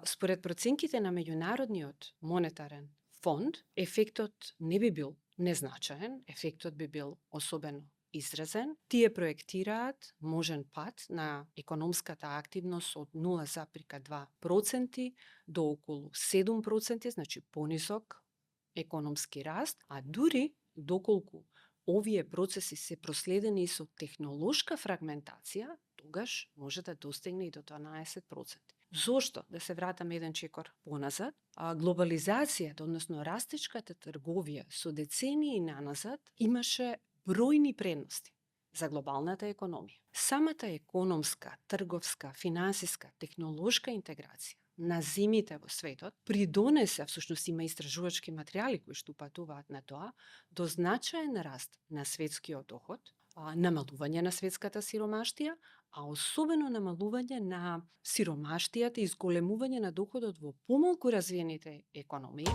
Според проценките на Меѓународниот монетарен фонд, ефектот не би бил незначаен, ефектот би бил особено изразен. Тие проектираат можен пат на економската активност од 0,2% до околу 7%, значи понисок економски раст, а дури доколку овие процеси се проследени со технолошка фрагментација, тогаш може да достигне и до 12%. Зошто? Да се вратам еден чекор поназад. Глобализацијата, односно растечката трговија со децении наназад имаше бројни предности за глобалната економија. Самата економска, трговска, финансиска, технолошка интеграција на земите во светот придонесе, всушност има истражувачки материјали кои што упатуваат на тоа, до значаен раст на светскиот доход, намалување на светската сиромаштија, а особено намалување на сиромаштијата и изголемување на доходот во помалку развиените економии.